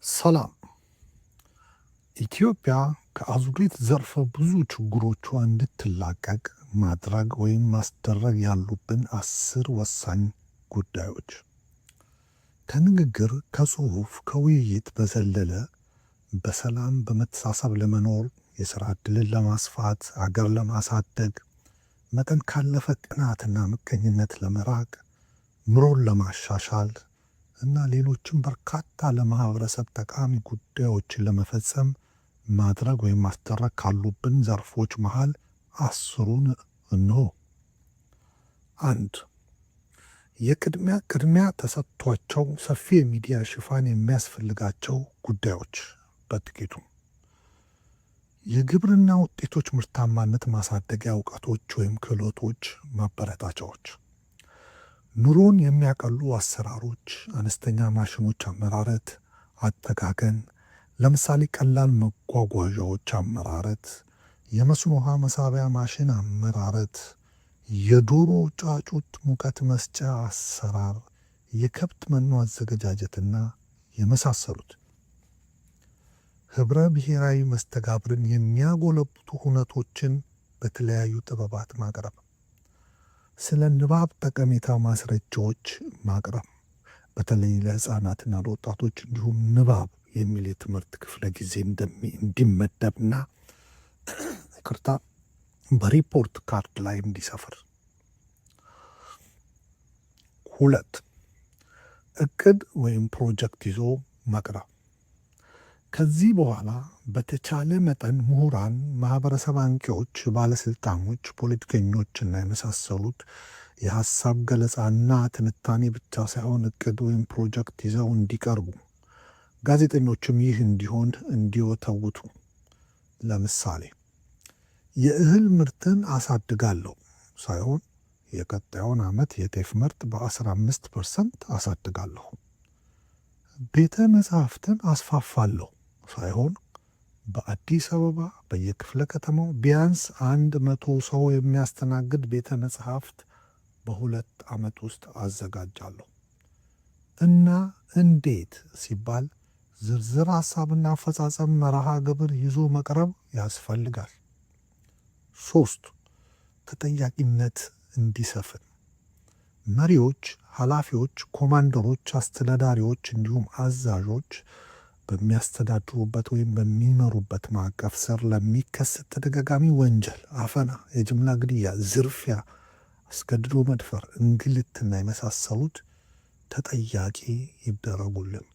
ሰላም። ኢትዮጵያ ከአዙሪት ዘርፈ ብዙ ችግሮቿ እንድትላቀቅ ማድረግ ወይም ማስደረግ ያሉብን 10 ወሳኝ ጉዳዮች። ከንግግር፣ ከጽሁፍ፣ ከውይይት በዘለለ በሰላም በመተሳሰብ ለመኖር፣ የሥራ ዕድልን ለማስፋት፣ አገር ለማሳደግ፣ መጠን ካለፈ ቅናትና ምቀኝነት ለመራቅ፣ ኑሮን ለማሻሻል እና ሌሎችም በርካታ ለማህበረሰብ ጠቃሚ ጉዳዮችን ለመፈጸም ማድረግ ወይም ማስደረግ ካሉብን ዘርፎች መሃል 10ሩን እነሆ። 1፣ የቅድሚያ ቅድሚያ ተሰጥቷቸው ሰፊ የሚዲያ ሽፋን የሚያስፈልጋቸው ጉዳዮች በጥቂቱ። የግብርና ውጤቶች ምርታማነት ማሳደጊያ እውቀቶች ወይም ክህሎቶች ማበረታቻዎች፣ ኑሮን የሚያቀሉ አሰራሮች፣ አነስተኛ ማሽኖች አመራረት፣ አጠጋገን፣ ለምሳሌ ቀላል መጓጓዣዎች አመራረት፣ የመስኖ ውሃ መሳቢያ ማሽን አመራረት፣ የዶሮ ጫጩት ሙቀት መስጫ አሰራር፣ የከብት መኖ አዘገጃጀትና የመሳሰሉት። ህብረ ብሔራዊ መስተጋብርን የሚያጎለብቱ ሁነቶችን በተለያዩ ጥበባት ማቅረብ፣ ስለ ንባብ ጠቀሜታ ማስረጃዎች ማቅረብ፣ በተለይ ለህፃናትና ለወጣቶች እንዲሁም ንባብ የሚል የትምህርት ክፍለ ጊዜ እንዲመደብና ይቅርታ በ report card ላይ እንዲሰፍር። 2፣ እቅድ ወይም ፕሮጀክት ይዞ መቅረብ። ከዚህ በኋላ በተቻለ መጠን ምሁራን፣ ማህበረሰብ አንቂዎች፣ ባለስልጣኖች፣ ፖለቲከኞች እና የመሳሰሉት የሐሳብ ገለጻና ትንታኔ ብቻ ሳይሆን እቅድ ወይም ፕሮጀክት ይዘው እንዲቀርቡ፣ ጋዜጠኞችም ይህ እንዲሆን እንዲወተውቱ። ለምሳሌ የእህል ምርትን አሳድጋለሁ ሳይሆን የቀጣዩን ዓመት የጤፍ ምርት በ15% አሳድጋለሁ። ቤተ መጻሕፍትን አስፋፋለሁ ሳይሆን በአዲስ አበባ በየክፍለ ከተማው ቢያንስ 100 ሰው የሚያስተናግድ ቤተ መጻሕፍት በ2 ዓመት ውስጥ አዘጋጃለሁ። እና እንዴት ሲባል ዝርዝር ሐሳብና አፈጻጸም መርሃ ግብር ይዞ መቅረብ ያስፈልጋል። 3፣ ተጠያቂነት እንዲሰፍን መሪዎች፣ ኃላፊዎች፣ ኮማንደሮች፣ አስተዳዳሪዎች እንዲሁም አዛዦች በሚያስተዳድሩበት ወይም በሚመሩበት ማዕቀፍ ስር ለሚከሰት ተደጋጋሚ ወንጀል፣ አፈና፣ የጅምላ ግድያ፣ ዝርፊያ፣ አስገድዶ መድፈር፣ እንግልትና የመሳሰሉት ተጠያቂ ይደረጉልን።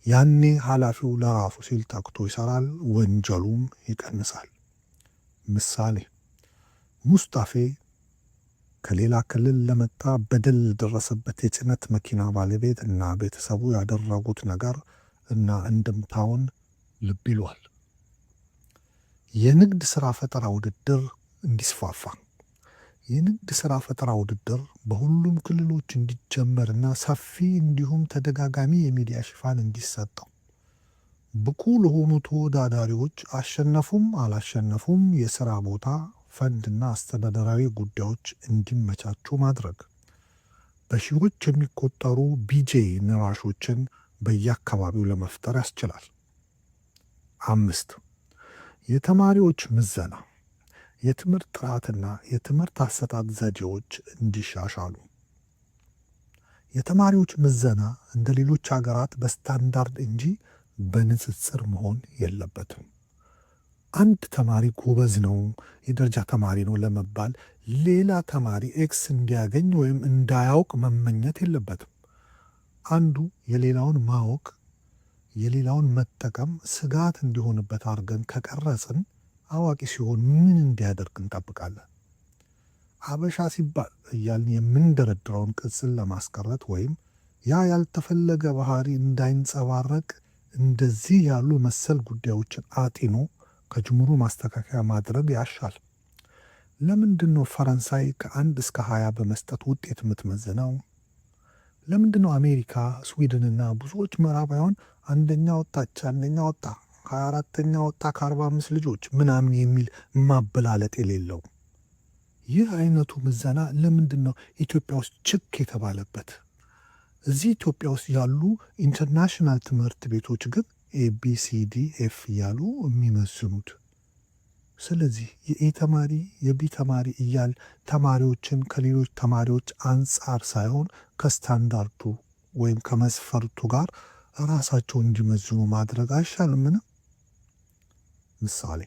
ያኔ ኃላፊው ለራሱ ሲል ተግቶ ይሰራል፣ ወንጀሉም ይቀንሳል። ምሳሌ ሙስጣፌ ከሌላ ክልል ለመጣ በደል ደረሰበት የጭነት መኪና ባለቤት እና ቤተሰቡ ያደረጉት ነገር እና እንድምታውን ልብ ይሏል። የንግድ ስራ ፈጠራ ውድድር እንዲስፋፋ። የንግድ ስራ ፈጠራ ውድድር በሁሉም ክልሎች እንዲጀመርና ሰፊ እንዲሁም ተደጋጋሚ የሚዲያ ሽፋን እንዲሰጠው፣ ብቁ ለሆኑ ተወዳዳሪዎች አሸነፉም አላሸነፉም የስራ ቦታ፣ ፈንድና አስተዳደራዊ ጉዳዮች እንዲመቻቹ ማድረግ፣ በሺዎች የሚቆጠሩ ቢጄ ንራሾችን በየአካባቢው ለመፍጠር ያስችላል። 5፣ የተማሪዎች ምዘና፣ የትምህርት ጥራትና የትምህርት አሰጣጥ ዘዴዎች እንዲሻሻሉ። የተማሪዎች ምዘና እንደ ሌሎች ሀገራት በስታንዳርድ እንጂ በንጽጽር መሆን የለበትም። አንድ ተማሪ ጎበዝ ነው፣ የደረጃ ተማሪ ነው ለመባል ሌላ ተማሪ X እንዲያገኝ ወይም እንዳያውቅ መመኘት የለበትም። አንዱ የሌላውን ማወቅ የሌላውን መጠቀም ስጋት እንዲሆንበት አድርገን ከቀረጽን አዋቂ ሲሆን ምን እንዲያደርግ እንጠብቃለን? አበሻ ሲባል እያልን የምንደረድረውን ቅጽል ለማስቀረት ወይም ያ ያልተፈለገ ባህሪ እንዳይንጸባረቅ እንደዚህ ያሉ መሰል ጉዳዮችን አጢኖ ከጅምሩ ማስተካከያ ማድረግ ያሻል። ለምንድን ነው ፈረንሳይ ከ1 እስከ 20 በመስጠት ውጤት የምትመዝነው? ለምንድን ነው አሜሪካ፣ ስዊድንና ብዙዎች ምዕራባውያን አንደኛ ወጣች፣ አንደኛ ወጣ፣ 24ተኛ ወጣ ከ45 ልጆች ምናምን የሚል ማበላለጥ የሌለው? ይህ አይነቱ ምዘና ለምንድን ነው ኢትዮጵያ ውስጥ ችክ የተባለበት? እዚህ ኢትዮጵያ ውስጥ ያሉ international ትምህርት ቤቶች ግን ABCDF እያሉ የሚመዝኑት? ስለዚህ የ A ተማሪ፣ የ B ተማሪ እያል ተማሪዎችን ከሌሎች ተማሪዎች አንጻር ሳይሆን ከስታንዳርዱ ወይም ከመስፈርቱ ጋር ራሳቸውን እንዲመዝኑ ማድረግ አይሻልምን? ምሳሌ፣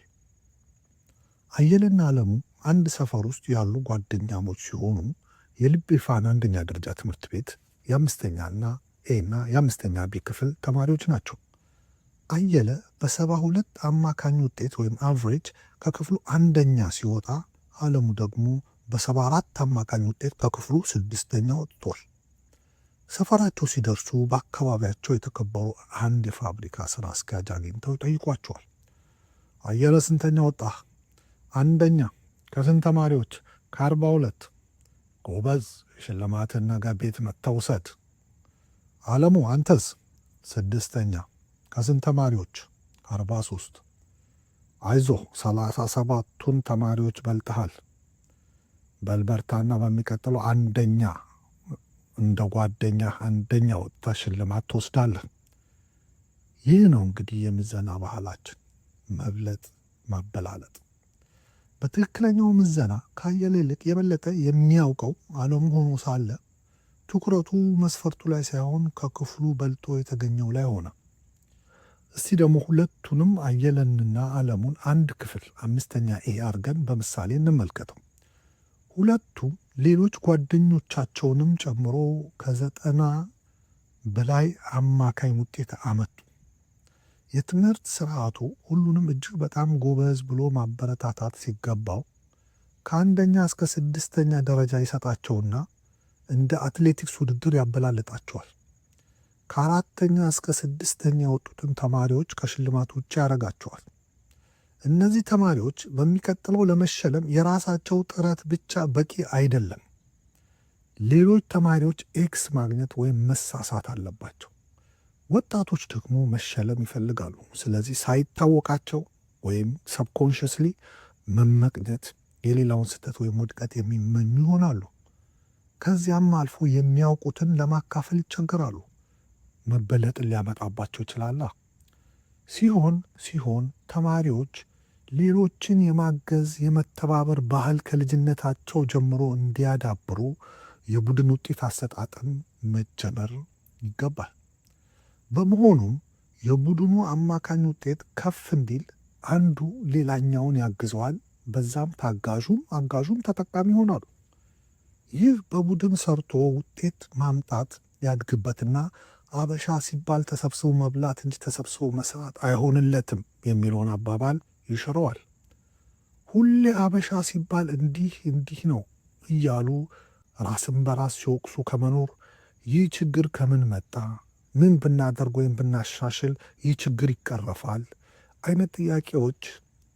አየለና አለሙ አንድ ሰፈር ውስጥ ያሉ ጓደኛሞች ሲሆኑ የልቤ ፋና አንደኛ ደረጃ ትምህርት ቤት የአምስተኛና A እና የአምስተኛ B ክፍል ተማሪዎች ናቸው። አየለ በ72 አማካኝ ውጤት ወይም average ከክፍሉ አንደኛ ሲወጣ፣ አለሙ ደግሞ በ74 አማካኝ ውጤት ከክፍሉ ስድስተኛ ወጥቷል። ሰፈራቸው ሲደርሱ በአካባቢያቸው የተከበሩ አንድ የፋብሪካ ስራ አስኪያጅ አግኝተው ይጠይቋቸዋል። "አየለ ስንተኛ ወጣህ?" "አንደኛ።" "ከስንት ተማሪዎች?" "ከ42።" "ጎበዝ፣ ሽልማትህን ነገ ቤት መጥተህ ውሰድ።" "አለሙ አንተስ?" "ስድስተኛ።" "ከስንት ተማሪዎች?" "43።" "አይዞህ፣ 37ቱን ተማሪዎች በልጠሃል። በል በርታና በሚቀጥለው አንደኛ እንደ ጓደኛ አንደኛ ወጥተህ ሽልማት ትወስዳለህ።" ይህ ነው እንግዲህ የምዘና ባህላችን፣ መብለጥ፣ ማበላለጥ። በትክክለኛው ምዘና ካየለ ይልቅ የበለጠ የሚያውቀው አለሙ ሆኖ ሳለ ትኩረቱ መስፈርቱ ላይ ሳይሆን ከክፍሉ በልጦ የተገኘው ላይ ሆነ። እስቲ ደግሞ ሁለቱንም አየለንና አለሙን አንድ ክፍል አምስተኛ A አድርገን በምሳሌ እንመልከተው። ሁለቱም ሌሎች ጓደኞቻቸውንም ጨምሮ ከ90 በላይ አማካኝ ውጤት አመጡ። የትምህርት ስርዓቱ ሁሉንም እጅግ በጣም ጎበዝ ብሎ ማበረታታት ሲገባው ከአንደኛ እስከ ስድስተኛ ደረጃ ይሰጣቸውና እንደ አትሌቲክስ ውድድር ያበላልጣቸዋል። ከአራተኛ እስከ ስድስተኛ የወጡትን ተማሪዎች ከሽልማት ውጭ ያደርጋቸዋል። እነዚህ ተማሪዎች በሚቀጥለው ለመሸለም የራሳቸው ጥረት ብቻ በቂ አይደለም። ሌሎች ተማሪዎች X ማግኘት ወይም መሳሳት አለባቸው። ወጣቶች ደግሞ መሸለም ይፈልጋሉ። ስለዚህ ሳይታወቃቸው ወይም subconsciously መመቅኘት፣ የሌላውን ስህተት ወይም ውድቀት የሚመኙ ይሆናሉ። ከዚያም አልፎ የሚያውቁትን ለማካፈል ይቸገራሉ። መበለጥን ሊያመጣባቸው ይችላል። ሲሆን ሲሆን ተማሪዎች ሌሎችን የማገዝ፣ የመተባበር ባህል ከልጅነታቸው ጀምሮ እንዲያዳብሩ የቡድን ውጤት አሰጣጥን መጀመር ይገባል። በመሆኑም የቡድኑ አማካኝ ውጤት ከፍ እንዲል አንዱ ሌላኛውን ያግዘዋል። በዛም ታጋዡም አጋዡም ተጠቃሚ ይሆናሉ። ይህ በቡድን ሰርቶ ውጤት ማምጣት ያድግበትና አበሻ ሲባል ተሰብስቦ መብላት እንጂ ተሰብስቦ መስራት አይሆንለትም የሚለውን አባባል ይሽረዋል። ሁሌ አበሻ ሲባል እንዲህ እንዲህ ነው እያሉ ራስን በራስ ሲወቅሱ ከመኖር ይህ ችግር ከምን መጣ፣ ምን ብናደርግ ወይም ብናሻሽል ይህ ችግር ይቀረፋል አይነት ጥያቄዎች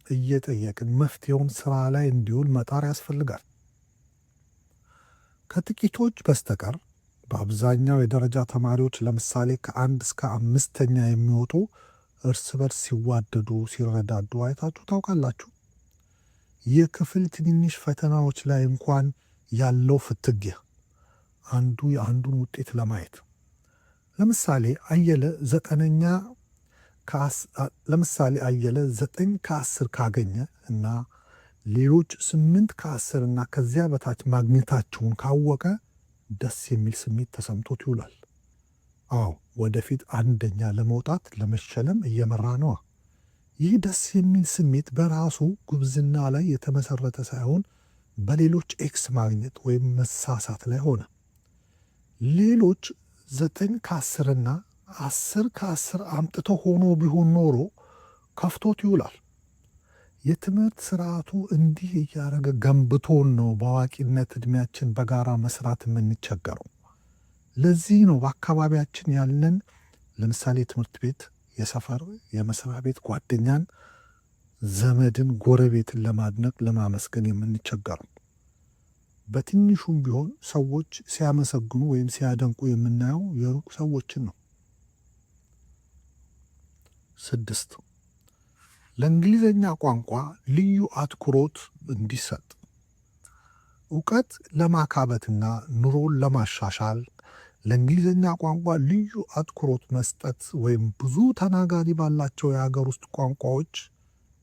እየጠየቅን መፍትሄውን ስራ ላይ እንዲውል መጣር ያስፈልጋል። ከጥቂቶች በስተቀር በአብዛኛው የደረጃ ተማሪዎች፣ ለምሳሌ ከአንድ እስከ አምስተኛ የሚወጡ፣ እርስ በርስ ሲዋደዱ፣ ሲረዳዱ አይታችሁ ታውቃላችሁ? የክፍል ትንንሽ ፈተናዎች ላይ እንኳን ያለው ፍትጊያ አንዱ የአንዱን ውጤት ለማየት፣ ለምሳሌ አየለ 9 ከ10 ካገኘ እና ሌሎች 8 ከ10 እና ከዚያ በታች ማግኘታቸውን ካወቀ ደስ የሚል ስሜት ተሰምቶት ይውላል። አዎ፣ ወደፊት አንደኛ ለመውጣት፣ ለመሸለም እየመራ ነዋ። ይህ ደስ የሚል ስሜት በራሱ ጉብዝና ላይ የተመሰረተ ሳይሆን በሌሎች X ማግኘት ወይም መሳሳት ላይ ሆነ። ሌሎች 9 ከ10ና 10 ከ10 አምጥተው ሆኖ ቢሆን ኖሮ ከፍቶት ይውላል። የትምህርት ስርዓቱ እንዲህ እያደረገ ገንብቶን ነው በአዋቂነት ዕድሜያችን በጋራ መስራት የምንቸገረው። ለዚህ ነው በአካባቢያችን ያለን ለምሳሌ ትምህርት ቤት፣ የሰፈር፣ የመስሪያ ቤት ጓደኛን፣ ዘመድን፣ ጎረቤትን ለማድነቅ፣ ለማመስገን የምንቸገረው። በትንሹም ቢሆን ሰዎች ሲያመሰግኑ ወይም ሲያደንቁ የምናየው የሩቅ ሰዎችን ነው። 6፣ ለእንግሊዝኛ ቋንቋ ልዩ አትኩሮት እንዲሰጥ። እውቀት ለማካበትና ኑሮን ለማሻሻል ለእንግሊዝኛ ቋንቋ ልዩ አትኩሮት መስጠት ወይም ብዙ ተናጋሪ ባላቸው የሀገር ውስጥ ቋንቋዎች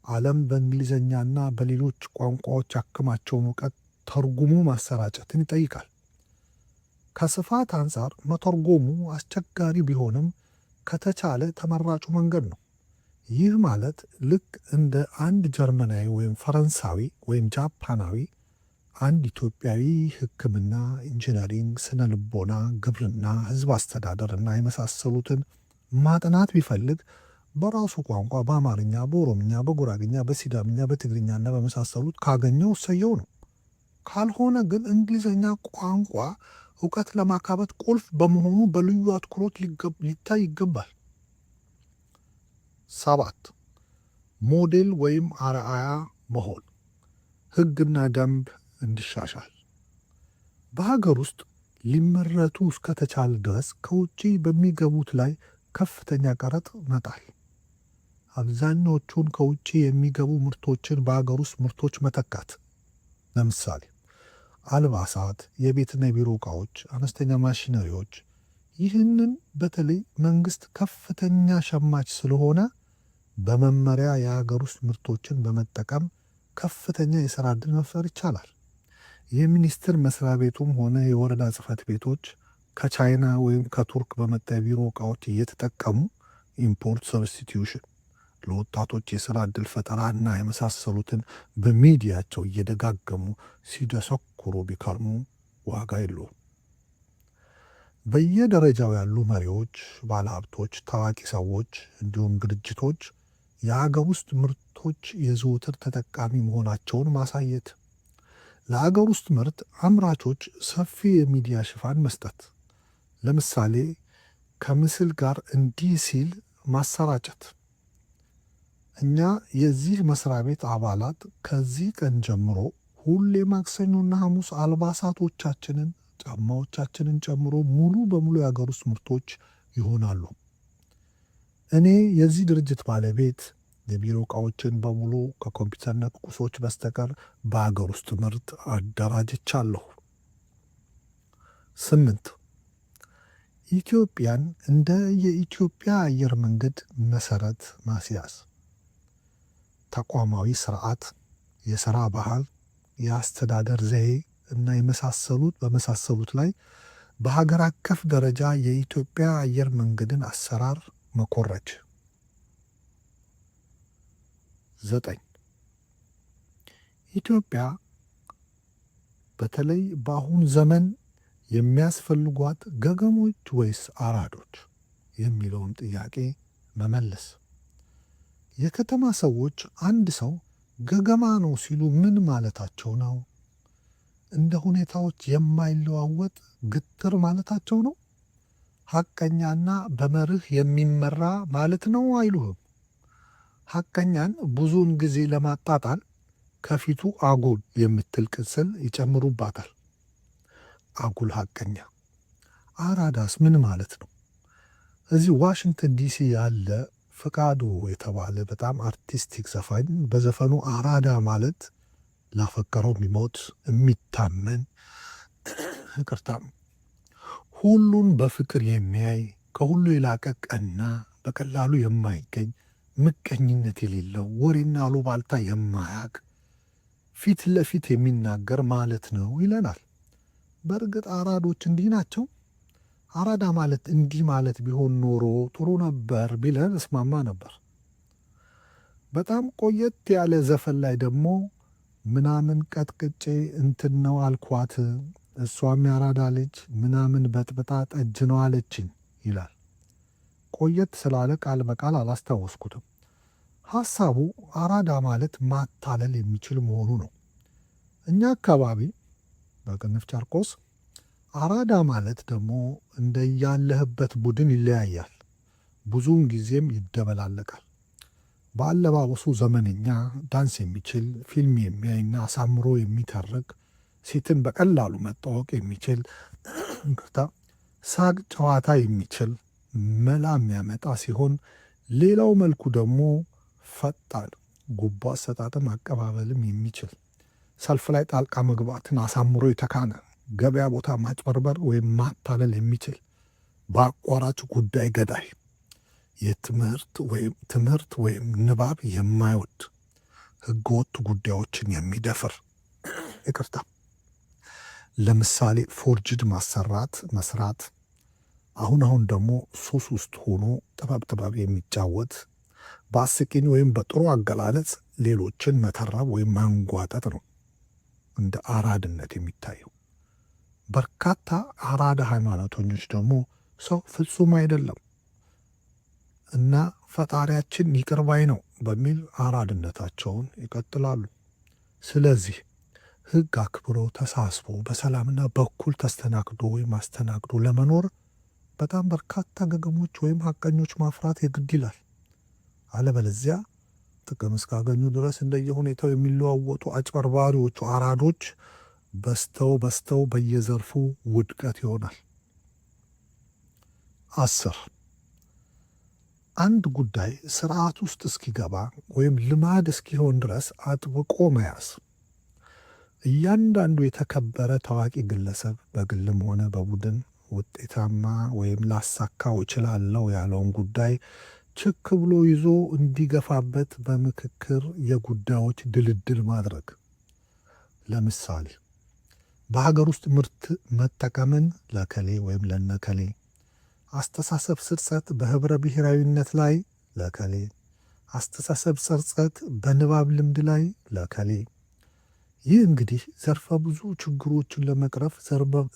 ዓለም በእንግሊዝኛና በሌሎች ቋንቋዎች ያከማቸውን እውቀት ተርጉሞ ማሰራጨትን ይጠይቃል። ከስፋት አንጻር መተርጎሙ አስቸጋሪ ቢሆንም ከተቻለ ተመራጩ መንገድ ነው። ይህ ማለት ልክ እንደ አንድ ጀርመናዊ ወይም ፈረንሳዊ ወይም ጃፓናዊ አንድ ኢትዮጵያዊ ሕክምና፣ ኢንጂነሪንግ፣ ስነ ልቦና፣ ግብርና፣ ሕዝብ አስተዳደር እና የመሳሰሉትን ማጥናት ቢፈልግ በራሱ ቋንቋ በአማርኛ፣ በኦሮምኛ፣ በጉራግኛ፣ በሲዳምኛ፣ በትግርኛና በመሳሰሉት ካገኘው እሰየው ነው። ካልሆነ ግን እንግሊዝኛ ቋንቋ እውቀት ለማካበት ቁልፍ በመሆኑ በልዩ አትኩሮት ሊታይ ይገባል። 7፣ ሞዴል ወይም አርአያ መሆን፣ ሕግና ደንብ እንዲሻሻል። በሀገር ውስጥ ሊመረቱ እስከተቻለ ድረስ ከውጭ በሚገቡት ላይ ከፍተኛ ቀረጥ መጣል፣ አብዛኞቹን ከውጭ የሚገቡ ምርቶችን በሀገር ውስጥ ምርቶች መተካት። ለምሳሌ አልባሳት፣ የቤትና የቢሮ ዕቃዎች፣ አነስተኛ ማሽነሪዎች። ይህንን በተለይ መንግስት ከፍተኛ ሸማች ስለሆነ በመመሪያ የሀገር ውስጥ ምርቶችን በመጠቀም ከፍተኛ የሥራ ዕድል መፍጠር ይቻላል። የሚኒስቴር መስሪያ ቤቱም ሆነ የወረዳ ጽሕፈት ቤቶች ከቻይና ወይም ከቱርክ በመጣ የቢሮ ዕቃዎች እየተጠቀሙ import substitution፣ ለወጣቶች የሥራ ዕድል ፈጠራና የመሳሰሉትን በሚዲያቸው እየደጋገሙ ሲደሰኩሩ ቢከርሙ ዋጋ የለውም። በየደረጃው ያሉ መሪዎች፣ ባለሀብቶች፣ ታዋቂ ሰዎች እንዲሁም ድርጅቶች የሀገር ውስጥ ምርቶች የዘወትር ተጠቃሚ መሆናቸውን ማሳየት፣ ለሀገር ውስጥ ምርት አምራቾች ሰፊ የሚዲያ ሽፋን መስጠት፣ ለምሳሌ ከምስል ጋር እንዲህ ሲል ማሰራጨት። እኛ የዚህ መስሪያ ቤት አባላት ከዚህ ቀን ጀምሮ ሁሌ ማክሰኞና ሐሙስ አልባሳቶቻችንን፣ ጫማዎቻችንን ጨምሮ ሙሉ በሙሉ የሀገር ውስጥ ምርቶች ይሆናሉ። እኔ የዚህ ድርጅት ባለቤት የቢሮ ዕቃዎችን በሙሉ ከኮምፒውተር ነክ ቁሶች በስተቀር በሀገር ውስጥ ምርት አደራጅቻለሁ። 8፣ ኢትዮጵያን እንደ የኢትዮጵያ አየር መንገድ መሰረት ማስያዝ፣ ተቋማዊ ስርዓት፣ የሥራ ባህል፣ የአስተዳደር ዘዬ እና የመሳሰሉት በመሳሰሉት ላይ በሀገር አቀፍ ደረጃ የኢትዮጵያ አየር መንገድን አሰራር መኮረጅ። 9፣ ኢትዮጵያ በተለይ በአሁን ዘመን የሚያስፈልጓት ገገሞች ወይስ አራዶች የሚለውን ጥያቄ መመለስ። የከተማ ሰዎች አንድ ሰው ገገማ ነው ሲሉ ምን ማለታቸው ነው? እንደ ሁኔታዎች የማይለዋወጥ ግትር ማለታቸው ነው? ሐቀኛና በመርህ የሚመራ ማለት ነው አይሉህም። ሐቀኛን ብዙውን ጊዜ ለማጣጣል ከፊቱ አጉል የምትል ቅጽል ይጨምሩባታል። አጉል ሐቀኛ። አራዳስ ምን ማለት ነው? እዚህ ዋሽንግተን ዲሲ ያለ ፈቃዱ የተባለ በጣም artistic ዘፋኝ በዘፈኑ አራዳ ማለት ላፈቀረው የሚሞት፣ የሚታመን፣ ይቅርታ፣ ሁሉን በፍቅር የሚያይ፣ ከሁሉ የላቀ ቀና፣ በቀላሉ የማይገኝ፣ ምቀኝነት የሌለው፣ ወሬና አሉባልታ የማያቅ፣ ፊት ለፊት የሚናገር ማለት ነው ይለናል። በእርግጥ አራዶች እንዲህ ናቸው። አራዳ ማለት እንዲህ ማለት ቢሆን ኖሮ ጥሩ ነበር ቢለን እስማማ ነበር። በጣም ቆየት ያለ ዘፈን ላይ ደግሞ ምናምን ቀጥቅጬ እንትን ነው አልኳት፣ እሷም ያራዳ ልጅ ምናምን በጥብጣ ጠጅ ነው አለችኝ ይላል። ቆየት ስላለ ቃል በቃል አላስታወስኩትም። ሐሳቡ አራዳ ማለት ማታለል የሚችል መሆኑ ነው። እኛ አካባቢ በቅንፍ ጨርቆስ አራዳ ማለት ደግሞ እንደያለህበት ቡድን ይለያያል። ብዙውን ጊዜም ይደበላለቃል። በአለባበሱ ዘመነኛ፣ ዳንስ የሚችል፣ ፊልም የሚያይና አሳምሮ የሚተርክ፣ ሴትን በቀላሉ መታወቅ የሚችል፣ ይቅርታ፣ ሳቅ ጨዋታ የሚችል፣ መላ የሚያመጣ ሲሆን ሌላው መልኩ ደግሞ ፈጣን፣ ጉቦ አሰጣጥም አቀባበልም የሚችል፣ ሰልፍ ላይ ጣልቃ መግባትን አሳምሮ የተካነ፣ ገበያ ቦታ ማጭበርበር ወይም ማታለል የሚችል፣ በአቋራጭ ጉዳይ ገዳይ፣ የትምህርት ወይም ትምህርት ወይም ንባብ የማይወድ፣ ህገወጥ ጉዳዮችን የሚደፍር፣ ይቅርታ፣ ለምሳሌ forged ማሰራት መስራት፣ አሁን አሁን ደግሞ ሱስ ውስጥ ሆኖ ጥበብ ጥበብ የሚጫወት፣ በአስቂኝ ወይም በጥሩ አገላለጽ ሌሎችን መተረብ ወይም ማንጓጠጥ ነው እንደ አራድነት የሚታየው። በርካታ አራዳ ሃይማኖተኞች ደግሞ ሰው ፍጹም አይደለም እና ፈጣሪያችን ይቅር ባይ ነው በሚል አራድነታቸውን ይቀጥላሉ። ስለዚህ ሕግ አክብሮ፣ ተሳስቦ፣ በሰላምና በኩል ተስተናግዶ ወይም አስተናግዶ ለመኖር በጣም በርካታ ገገሞች ወይም ሀቀኞች ማፍራት የግድ ይላል። አለበለዚያ ጥቅም እስካገኙ ድረስ እንደየሁኔታው የሚለዋወጡ አጭበርባሪዎቹ አራዶች በዝተው በዝተው በየዘርፉ ውድቀት ይሆናል። 10፣ አንድ ጉዳይ ስርዓት ውስጥ እስኪገባ ወይም ልማድ እስኪሆን ድረስ አጥብቆ መያዝ። እያንዳንዱ የተከበረ ታዋቂ ግለሰብ በግልም ሆነ በቡድን ውጤታማ ወይም ላሳካው እችላለሁ ያለውን ጉዳይ ችክ ብሎ ይዞ እንዲገፋበት በምክክር የጉዳዮች ድልድል ማድረግ። ለምሳሌ በሀገር ውስጥ ምርት መጠቀምን ለከሌ ወይም ለነከሌ፣ አስተሳሰብ ስርጸት በህብረ ብሔራዊነት ላይ ለከሌ፣ አስተሳሰብ ስርጸት በንባብ ልምድ ላይ ለከሌ። ይህ እንግዲህ ዘርፈ ብዙ ችግሮችን ለመቅረፍ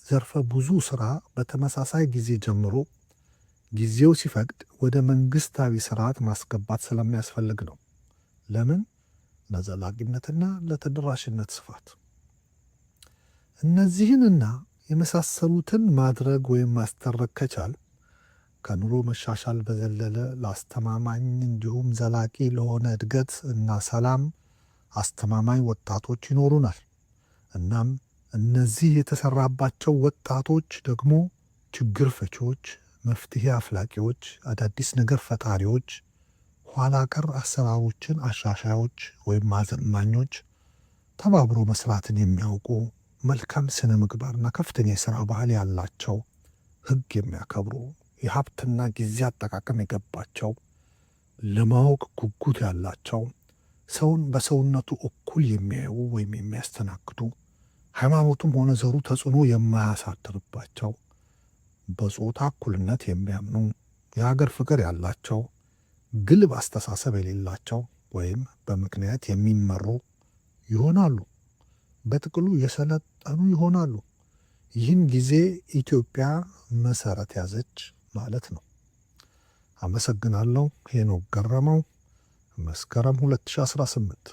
ዘርፈ ብዙ ስራ በተመሳሳይ ጊዜ ጀምሮ ጊዜው ሲፈቅድ ወደ መንግስታዊ ስርዓት ማስገባት ስለሚያስፈልግ ነው። ለምን? ለዘላቂነትና ለተደራሽነት ስፋት። እነዚህንና የመሳሰሉትን ማድረግ ወይም ማስደረግ ከቻል ከኑሮ መሻሻል በዘለለ ለአስተማማኝ እንዲሁም ዘላቂ ለሆነ እድገት እና ሰላም አስተማማኝ ወጣቶች ይኖሩናል። እናም እነዚህ የተሰራባቸው ወጣቶች ደግሞ ችግር ፈቺዎች፣ መፍትሄ አፍላቂዎች፣ አዳዲስ ነገር ፈጣሪዎች፣ ኋላ ቀር አሰራሮችን አሻሻዮች ወይም አዘማኞች፣ ተባብሮ መስራትን የሚያውቁ፣ መልካም ስነ ምግባርና ከፍተኛ የሥራ ባህል ያላቸው፣ ሕግ የሚያከብሩ፣ የሀብትና ጊዜ አጠቃቀም የገባቸው፣ ለማወቅ ጉጉት ያላቸው፣ ሰውን በሰውነቱ እኩል የሚያዩ ወይም የሚያስተናግዱ፣ ሃይማኖቱም ሆነ ዘሩ ተጽዕኖ የማያሳድርባቸው፣ በጾታ እኩልነት የሚያምኑ፣ የሀገር ፍቅር ያላቸው፣ ግልብ አስተሳሰብ የሌላቸው ወይም በምክንያት የሚመሩ ይሆናሉ። በጥቅሉ የሰለጠኑ ይሆናሉ። ይህን ጊዜ ኢትዮጵያ መሰረት ያዘች ማለት ነው። አመሰግናለሁ። ሄኖክ ገረመው፣ መስከረም 2018።